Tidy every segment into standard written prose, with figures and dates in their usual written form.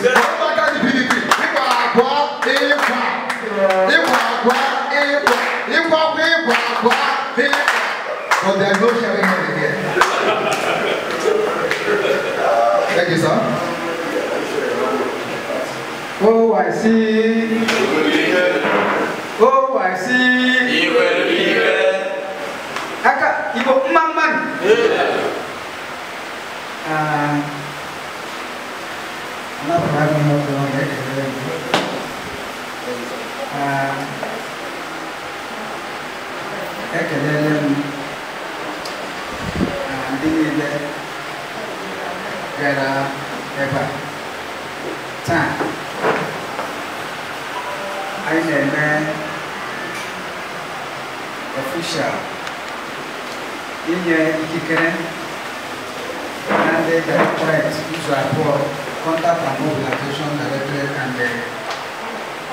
Ọgbaka ndị PDP, ịkwa akwa ịkwa ịkwa akwa ịkwa ịkwa akwa ịkwa akwa ịkwa. But there is no sharing money here. Thank you, sir. Oh, I see. Oh, I see. Aka, Igbo mma mma. Anapụrụ m ọkụ ọ ga-ekele m. Ekelele m ndị niile bịara ebe a taa. Anyị na-eme official inye ikikere na ndị directorate ụzọ abụọ, contact and mobilization directorate and the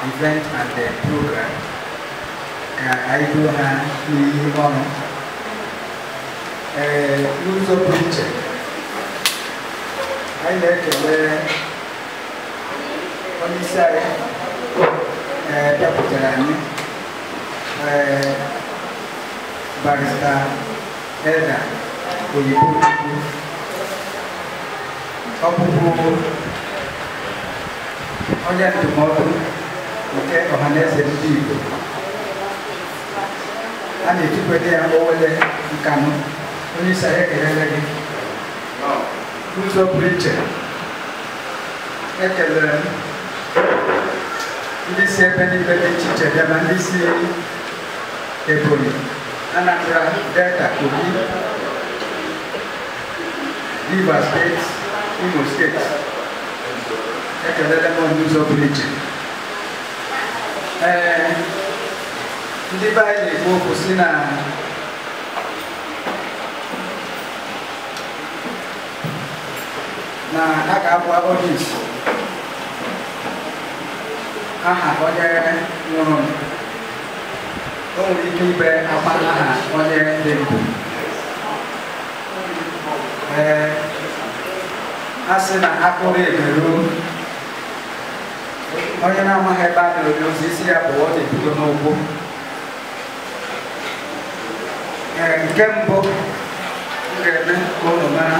event and the program, ka anyị duo ha n'iyi ọrụ. Ee, n'ụzọ pụrụ iche, anyị na-ekele onye isi anyị bịakwutere anyị, ee, Barrister Eda Oyibo Chukwu, ọ bụbu onye ndụmọdụ nke Ọhaneze Ndị Igbo. A na-etukwede ya Owele Nkanụ. Onye isi anyị, ekelele gị n'ụzọ pụrụ iche. Ekelere m ndị si ebe niile dị iche iche bịa, ma ndị si Ebonyi, Anambra, Delta, Kogi, Rivers State, Imo State. Ekelele m n'ụzọ pụrụ iche. Ee, ndị be anyị na-ekwu okwu si na a ga-agwa onye isi aha onye nwụrụ, o nwere ike ibe akwa aha onye dị ndụ. Ee, a sị na akụrụ egeruo onye na-amaghị ebe a na-eri ozi isi ya bụ ọ na-ebido n'ụkwụ. Ee, nke mbụ m ga-eme ka ụnụ mara,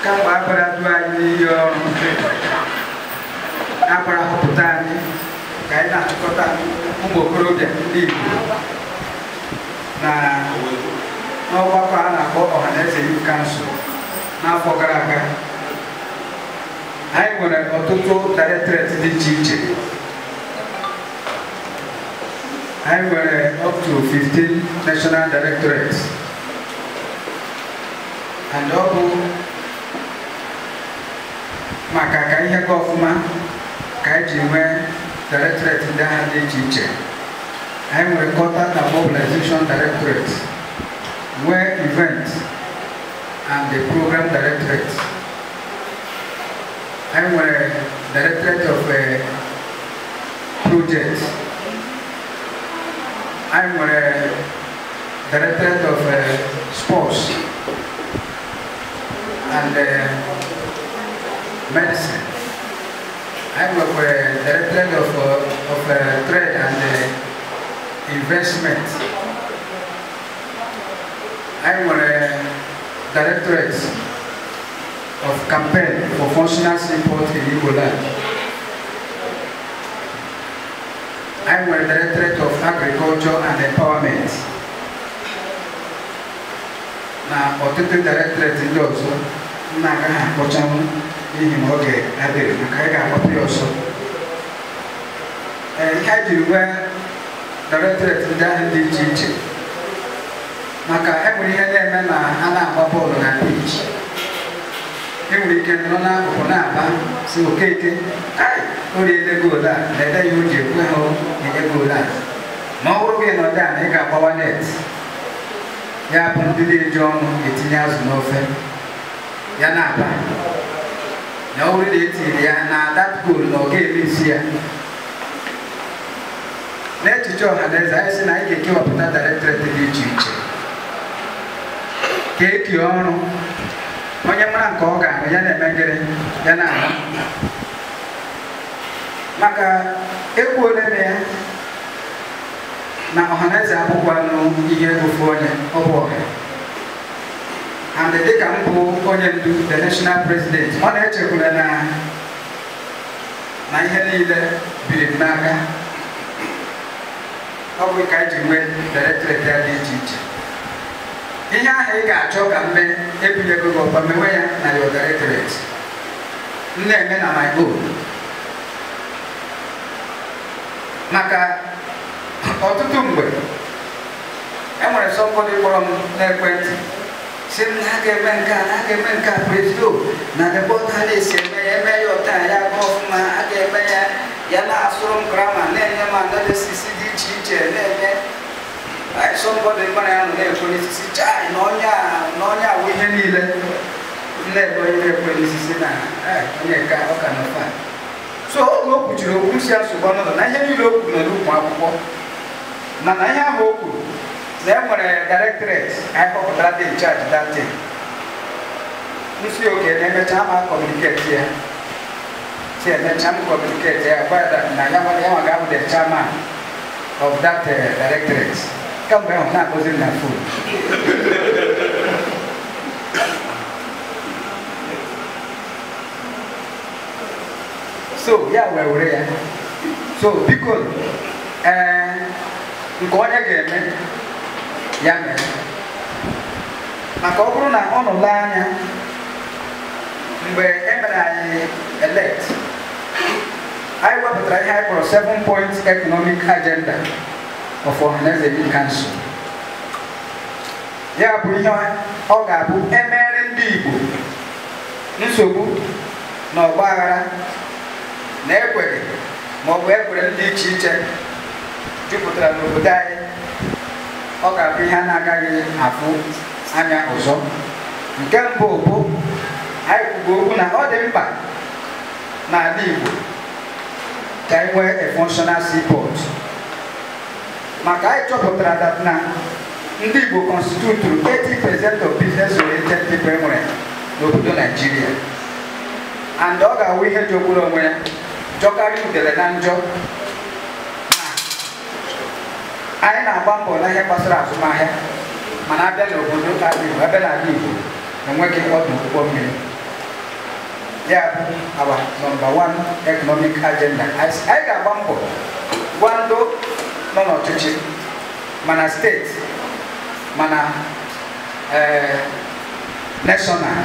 kamgbe agbara du anyị n'iyi ọrụ, agbara họpụta anyị ka anyị na-achịkọta ụmụ okorobịa ndị Igbo na n'ọgbakọ a na-akpọ Ọhaneze Youth Council n'afọ gara aga, anyị nwere ọtụtụ directorate dị iche iche. Anyị nwere up to 15 national directorates, and ọ bụ maka ka ihe ga ọfụma ka anyị ji nwee directorate ndị agha dị iche iche. Anyị nwere contact and mobilization directorate, nwee event and the program directorate, anyị nwere directorate of project, anyị nwere directorate of sports and medicine, anyị nwekwara directorate of trade and investment, anyị nwere directorate of campaign for functional seaport in Igbo land, anyị nwere directorate of agriculture and empowerment, na ọtụtụ directorate ndị ọzọ m na-agaghị akpọchanwu n'ihi na oge adịghị, maka anyị ga-agbapụ ya ọsọ. Ee, ihe anyị jiri nwee directorate ndị ahụ dị iche iche, maka enwere ihe na-eme na a na-agba bọọlụ na pitch, enwere ike nọ n'akụkụ na-aba si Okeke, "Ai, o riele goolu a," na-ede ya o ji ekwe ha enye goolu a. Ma ọ bụrụ gị nọdụ a na ị ga-agbawa net ya, bụ ndị na-eji ọnụ etinye azụ n'ofe ya na-aba na ọ bụrụ na etiri ya na that goal na ọ ga-eme isi ya. N'echiche ọha na eze anyị, sị na anyị ga-ekewapụta directorate dị iche iche ka eke ọrụ, onye mara nke ọ ga-arụ ya na-eme gịrị ya na-arụ. Maka ekwuole m ya na Ọhaneze abụkwanụ ihe ofu onye, ọ bụ ọha. And dịka m bụ onye ndu, the national president, ọ na-echekwara na ihe niile biri m n'aka. Ọ bụ ka anyị ji nwee directorate ya dị iche iche. Ihe ahụ ị ga-achọ ka m mee, ebunyego gị ọkwa, mewe ya na your directorate. M na-eme na my own. Maka ọtụtụ mgbe e nwere somebody kpọrọ m n'ekwentị sị m na a ga-eme nke a, na a ga-eme nke a, presido na depọta na-esi eme ya, eme ya ọta ya ga ọfụma, a ga-eme ya, ya na-asụrụ m grama, na-enye m analysis dị iche iche, na-enye somebody mara ya nọ na-ekwe n'isisi chai na onye a wụ ihe niile. M na-ebe onye na-ekwe n'isisi na onye nke ọ ka nọ fa. So oge o kwuchiri okwu si asụgbu ọnọdụ na ihe niile o kwuru nọ n'ụmụ akwụkwọ, mana ihe ahụ o kwuru na e nwere directorate anyị kpọpụtara dị in charge that thing. Nsi oke na-emecha ma communicate ya, si emecha m communicate ya gwa ya na ya nwa ga-abụ the chairman of that directorate. Kamgbe ahụ na-akpọzi m na phone. So ya wee were ya. So biko nke onye ga-eme ya mere. Maka ọ bụrụ na ọ nọla anya mgbe e mere anyị elect, anyị wepụtara ihe anyị kpọrọ 7-point economic agenda of Ọhaneze Youth Council. Ya bụ ihe ọ ga-abụ emere ndị Igbo nsogbu na ọgba aghara na ekweghị ma ọ bụ ekwere ndị iche iche jupụtara n'obodo anyị, ọ ga-abụ ihe a na-agaghị afụ anya ọzọ. Nke mbụ bụ anyị kwugo okwu na ọ dị mkpa n'ala Igbo ka anyị nwee a functional seaport. Maka anyị chọpụtara that na ndị Igbo constitute 80% of business oriented people enwere n'obodo Nigeria. And ọ ga-awụ ihe jọgburu onwe ya, jọkarị udele na njọ. Anyị na-agba mbọ na ihe gbasara azụmahịa, mana abịa n'obodo ala Igbo, abịa n'ala Igbo enweghị ọdụ ụgbọ mmiri. Ya bụ our number 1 economic agenda. Anyị ga-agba mbọ gwa ndị nọ n'ọchịchị, mana steeti, mana national,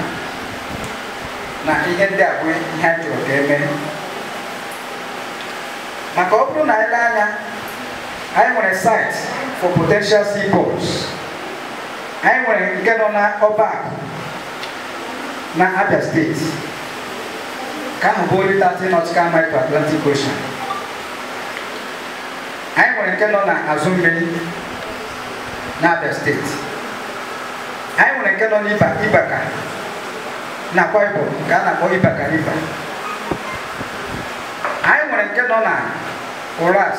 na ihe ndị a bụ ihe anyị chọrọ ka eme. Maka ọ bụrụ na anyị lee anya, anyị nwere site for potential seaports. Anyị nwere nke nọ na Ọbakụ na Abia steeti, ka ahụ bụ only 30 nautical mile to Atlantic Ocean. Anyị nwere nke nọ na azụ mmiri na Abia steeti. Anyị nwere nke nọ n'Iba Ibaka na Akwa Ibom, nke a na-akpọ Ibaka River. Anyị nwere nke nọ na Uras,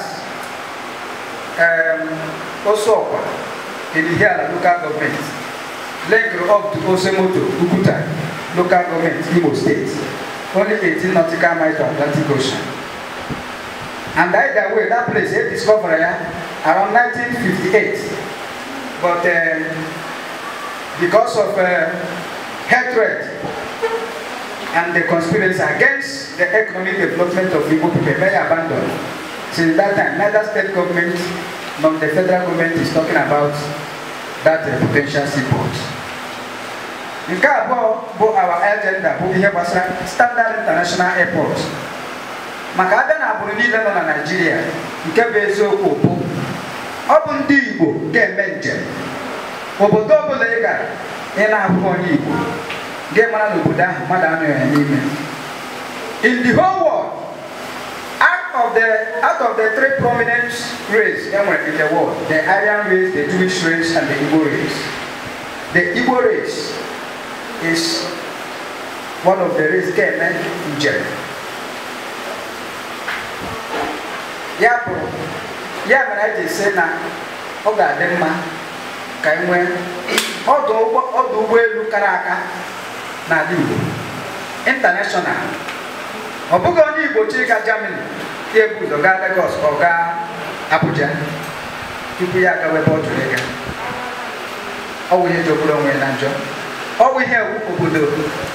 Osuọkwa, Ihiala local government, linked up to Osemoto, Uguta local government, Imo State, only 18 nautical miles to Atlantic Ocean. And either way, that place they discovered around 1958, but because of hatred and the conspiracy against the economic development of Igbo people, very abandoned. Since that time, neither state government nor the federal government is talking about that potential seaport. Nke abụọ bụ our agenda bụ ihe gbasara standard international airport. Maka abịa na agbụrụ niile nọ na Nigeria, nke bụ eziokwu bụ ọ bụ ndị Igbo ga-eme njem. Obodo ọbụla ị gara, ị na-ahụ onye Igbo, gị mara na obodo ahụ mmadụ anọghị ya n'ime. In the whole world, out of the three prominent races in the world, the Aryan race, the Jewish race, and the Igbo race. The Igbo race is one of the races ga-eme njem. Ya bụ, ya mere anyị ji sị na ọ ga-adị mma ka anyị nwee ọdụ ụgbọelu kara aka n'ala Igbo, international. Ọ bụghị onye Igbo chi ịga Germany Ya ebu ụzọ gaa Lagos ọ gaa Abuja tupu ya agawa ebe ọ chọrọ ịga. Ọ bụ ihe jọgburu onwe na njọ. Ọ bụ ihe obodo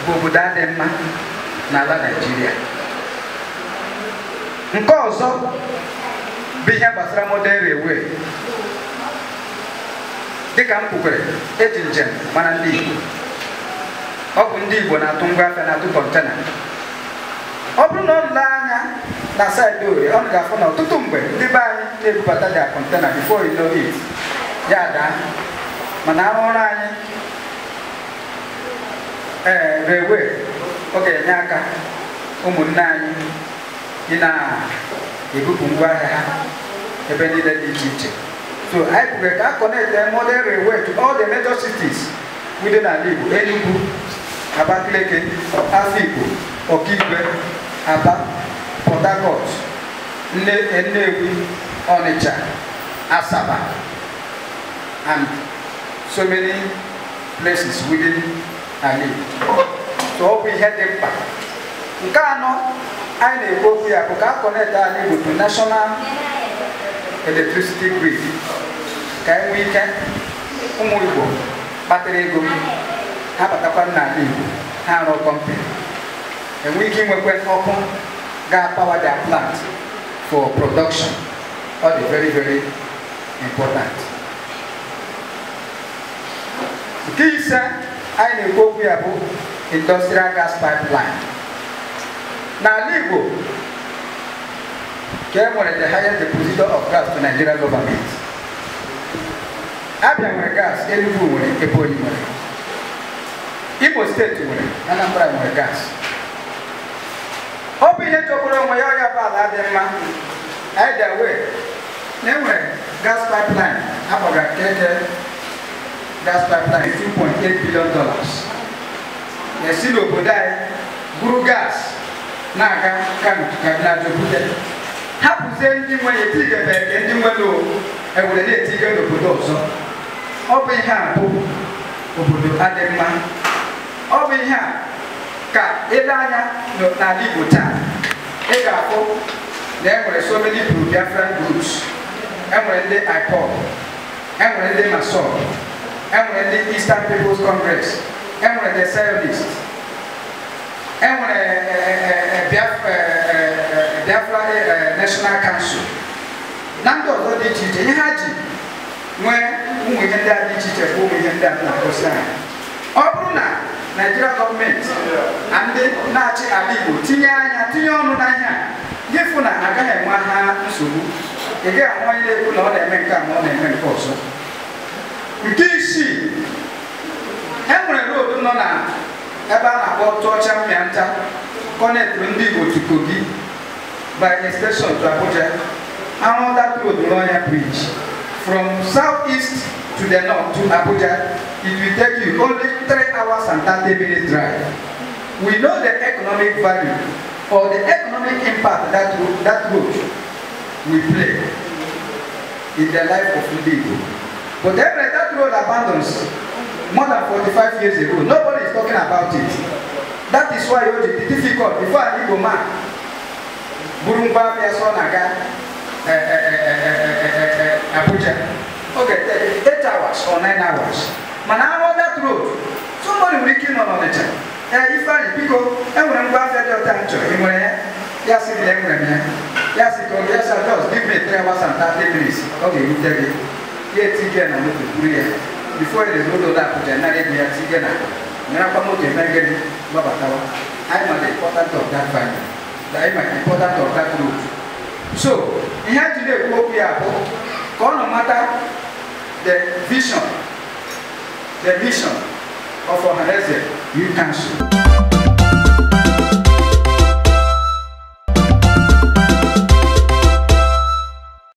bụ obodo adị mma n'ala Naịjirịa. Nke ọzọ bụ ihe gbasara modern railway. Dịka m kwukwere, eji njem mara ndị Igbo. Ọ bụ ndị Igbo na-atụ ngwa afịa, na-atụ kọntena. Ọ bụrụ na ọ lee anya na saịdị Orie, ọ ga-afụ na ọtụtụ mgbe ndị be anyị na-ebubata their container, before you know it, ya daa. Mana arụ ọrụ anyị ee railway, ọ ga-enye aka ụmụnne anyị ị na-ebupụ ngwaahịa ha ebe niile dị iche iche. So anyị kwuru ka a connect modern railway to all the major cities within ala Igbo: Enugu, Abakaliki, Afikpo, Okigwe, Aba, Port Harcourt, Nnewi, Onitsha, Asaba, and so many places within ala Igbo. So ọ bụ ihe dị mkpa. Nke anọ anyị na-ekwu okwu ya bụ ka a connect ala Igbo to national electricity grid, ka e nwee ike ụmụ Igbo kpatara ego ha batakwa n'ala Igbo, ha rụọ company, enwee ike inwekwa ọkụ ga-power their plant for production. Ọ dị very very important. Nke ise anyị na-ekwu okwu ya bụ industrial gas pipeline. N'ala Igbo ka e nwere the highest depositor of gas to Nigeria government. Abia nwere gas, Enugu nwere, Ebonyi nwere, Imo steeti nwere, Anambra nwere gas. Ọ bụ ihe jọgburu onwe ya. Ọya bụ ala dị mma. Either way, na enwere gas pipeline akpọga keke gas pipeline, $2.8 billion, na-esi n'obodo anyị buru gas na-aga Kano, Kaduna, Ajaokuta, hapụzie ndị nwe ya etigebe nke ndị nwe ewere na-etige n'obodo ọzọ. Ọ bụ ihe a bụ obodo adị mma. Ọ bụ ihe a ka ele anya n'ala Igbo taa, ị ga-afụ na e nwere so many pro-Biafran groups. E nwere ndị IPOB, e nwere ndị MASSOB, e nwere ndị Eastern People's Congress, e nwere the Zionist, e nwere Biafra National Council na ndị ọzọ dị iche iche. Ihe ha ji nwee ụmụ ihe ndị a dị iche iche bụ ụmụ ihe ndị a na-agosi anyị. Ọ bụrụ na Naijiria gọọmenti na ndị na-achị ala Igbo tinye anya, tinye ọnụ n'ahịa, gị fụ na agaghị enwe ha nsogbu. Ị gaghị ahụ onye na-ekwu na ọ na-eme nke a ma ọ na-eme nke ọzọ. Nke isii, e nwere road nọ na ebe a na-akpọ Tụọcha Mmịanta, connectụrụ ndị Igbo to Kogi by extension to Abuja. Arụ that road, rụọ ya bridge from southeast to the north to Abuja, it will take you only 3 hours and 30 minutes drive. We know the economic value or the economic impact that road will play in the life of ndị Igbo. But every that road abandons more than 45 years ago. Nobody is talking about it. That is why it is difficult before an Igbo man buru ngwa afịa sọ na-aga Abuja. Okay, take 8 hours or 9 hours. Mana arụ that road, somebody nwere ike ịnọ n'Ọnịcha. Ee, Ifeanyị, biko, enwere ngwa afịa dị ọta m chọrọ. Ị nwere ya? Ya sị gị, enwere m ya. Ya sị ka ya sị, "Just give me 3 hours and 30 minutes." Ọ ga-erute gị. Ya etige na moto buru ya. Before it is road Abuja, nara ego ya tige na nyarakwa moto eme gịnị, gbabatawa. Anyị ma the importance of that value. Anyị ma the importance of that road. So, ihe a ji na-ekwu okwu ya bụ ka ọ nọ mata the vision, the mission of Ohanaeze Youth Council.